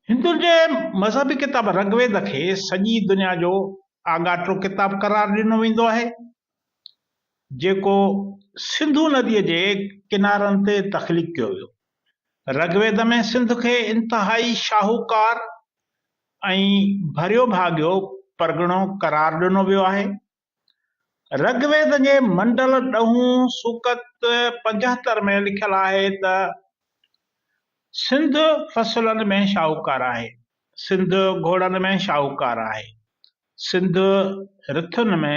هندن جي مذهبي ڪتاب رگ ويد کي سڄي دنيا جو آڳاٽو ڪتاب قرار ڏنو ويندو آهي، جيڪو سنڌو نديء جي ڪنارن تي تخليق ڪيو ويو. رگ ويد ۾ سنڌ کي انتهائي شاهوڪار ۽ ڀريو ڀاڳيو پرڳڻو قرار ڏنو ويو آهي. رگ ويد جي منڊل ڏهون سوڪت 75 ۾ لکيل آهي ته سنڌ فصلن ۾ شاهوڪار آهي، سنڌ گهوڙن ۾ شاهوڪار آهي، سنڌ رٿن ۾،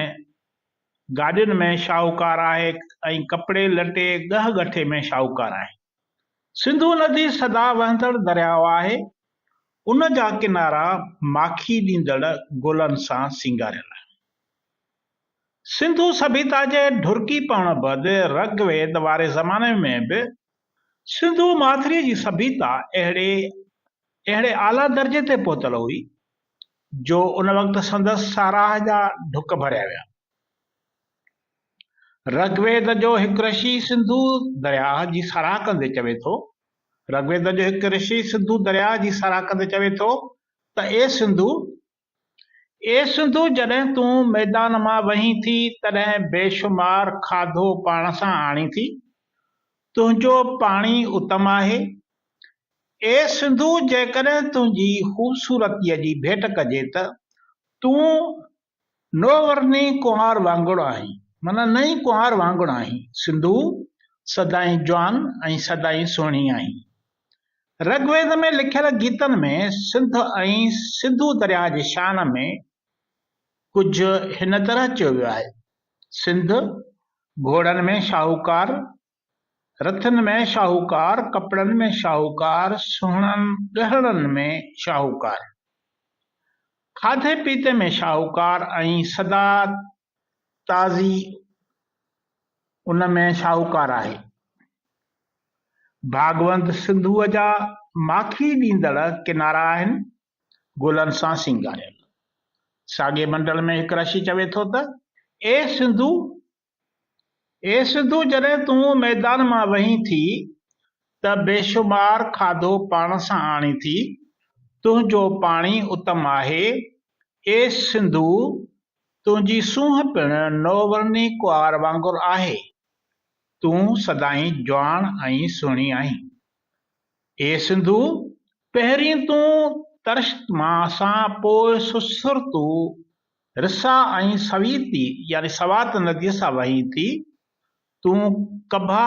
گاڏين ۾ شاهوڪار آهي ۽ ڪپڙي لٽي ڳهه ڳٺي ۾ شاهوڪار آهي. سنڌو ندي سدا وهندڙ درياء آهي، ان جا ڪنارا ماکي ڏيندڙ گلن سان سينگاريل آهن. سنڌو سڀيتا جي ڍرڪي پوڻ بعد رگ ويد واري زماني ۾ به سنڌو ماٿريء جي سڀيتا اهڙي اهڙي اعليٰ درجي تي پهتل هئي، جو ان وقت سندس ساراهه جا ڍڪ ڀريا ويا. رگ ويد جو هڪ رشي سنڌو درياهه جي ساراهه ڪندي چوي ٿو، رگ ويد جو هڪ رشي سنڌو درياهه جي ساراهه ڪندي چوي ٿو ته اي سنڌو! اي سنڌو جڏهن تون ميدان مان وهين ٿي تڏهن بيشمار کاڌو پاڻ سان آڻين ٿي. تنهنجو پاڻي اتم آهي. اي سنڌو جيڪڏهن تنهنجي خوبصورتيء جي ڀيٽ ڪجي ته تون نوورني ڪنوار وانگر آهين، معنيٰ نئين ڪنوار وانگر آهين. سنڌو، سدائين جوان ۽ سدائين سهڻي آهين. رگ ويد ۾ لکيل گيتن ۾ سنڌ ۽ سنڌو درياهه جي شان ۾ ڪجهه هن طرح چيو ويو آهي، سنڌ، گهوڙن ۾ شاهوڪار، رٿن ۾ شاهوڪار، ڪپڙن ۾ شاهوڪار، سهڻن ڳهڻن ۾ شاهوڪار. کاڌي پيتي ۾ شاهوڪار ۽ سدا تازي ان ۾ شاهوڪار آهي. ڀاڳوند سنڌوء جا ماکي ڏيندڙ ڪنارا آهن، گلن سان سينگاريل. ساڳئي منڊل ۾ هڪ رشي چوي ٿو ته، اي سنڌو! اي سنڌو جڏهن تون ميدان مان وهين ٿي ته بيشمار کاڌو پاڻ سان آڻين ٿي، تنهنجو پاڻي اتم آهي، اي سنڌو تنهنجي سونهن پڻ نوورني ڪنوار وانگر آهي، تون سدائين جواڻ ۽ سهڻي آهين. اي سنڌو پهرين تون ترشتما سان پوء سسرتو رسا ۽ سويتي يعني سوات نديء سان وهين ٿي، تون ڪڀا،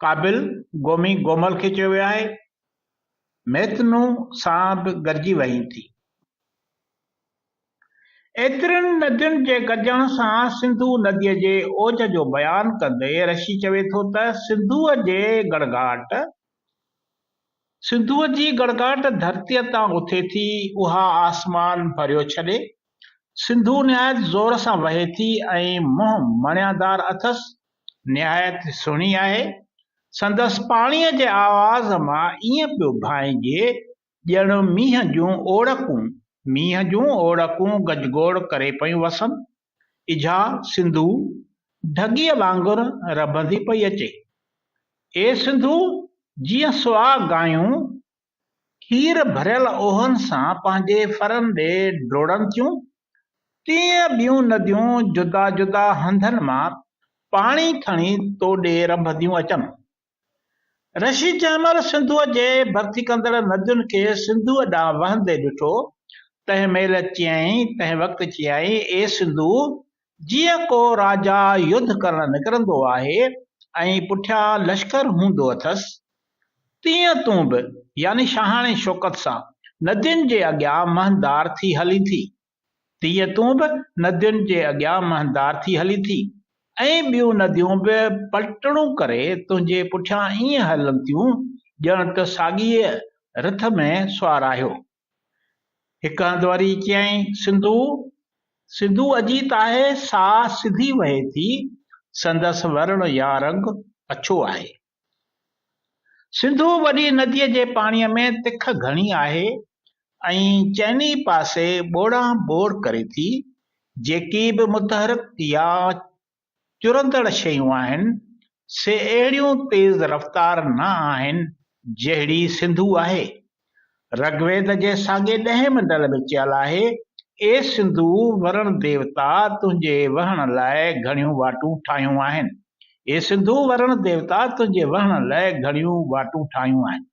ڪابل، گومي، گومل کي چيو ويو آهي، ميتنو سان به گڏجي وهين ٿي. ايترين ندين جي گڏجڻ سان سنڌو نديء جي اوج جو بيان ڪندي رشي چوي ٿو ته سنڌوء جي گڙگاٽ، سنڌوء جي گڙگاٽ ڌرتيء تان اٿي ٿي، اها آسمان ڀريو ڇڏي. سنڌو نهايت زور سان وهي ٿي ۽ منهن مڻيادار اٿس، نهايت سهڻي آهي. سندس پاڻيء جي آواز مان ائين پيو ڀانئجي ڄڻ مينهن جون اوڙڪون، مينهن جون اوڙڪون گجگوڙ ڪري پيون وسن. اجها سنڌو ڍڳيء وانگر رڀندي پئي اچي. اي سنڌو! جيئن سوا گايون کير ڀريل اوهن سان پنهنجي ڦرن ڏي ڊوڙن ٿيون، تيئن ٻيون نديون جدا جدا هنڌن مان پاڻي کڻي تو ڏي رنڀنديون اچن. رشي جنهن مهل سنڌوء جي ڀرتي ڪندڙ ندين کي سنڌوء ڏانهن وهندي ڏٺو، تنهن مهل چيائين، تنهن وقت چيائين، اي سنڌو! جيئن ڪو راجا يڌ ڪرڻ نڪرندو آهي ۽ پٺيان لشڪر هوندو اٿس، تيئن تون به، يعني شاهاڻي شوڪت سان، ندين جي اڳيان مهندار ٿي هلين ٿي. تيئن تون به ندين جي اڳيان مهندار ٿي هلين ٿي ۽ ٻيون نديون به پلٽڻون ڪري تنهنجي پٺيان ائين هلن ٿيون ڄڻ ته ساڳيء رٿ ۾ سوار آهيو. هڪ هنڌ وري چيائين، سنڌو! سنڌو اجيت آهي، سا سڌي وهي ٿي، سندس ورڻ يا رنگ اڇو آهي. سنڌو وڏي نديء جي پاڻيء ۾ تک گهڻي آهي ۽ چئني پاسي ٻوڙان ٻوڙ ڪري ٿي. جيڪي به متحرڪ يا چرندڙ شيون آهن، سي اهڙيون تيز رفتار نه آهن، جهڙي سنڌو آهي. رگويد جي ساڳئي ڏهين منڊل ۾ چيل آهي، اي سنڌو ورڻ ديوتا تنهنجي وهڻ لاء گهڻيون واٽون ٺاهيون آهن. اي سنڌو ورڻ ديوتا تنهنجي وهڻ لاء گهڻيون واٽون ٺاهيون آهن.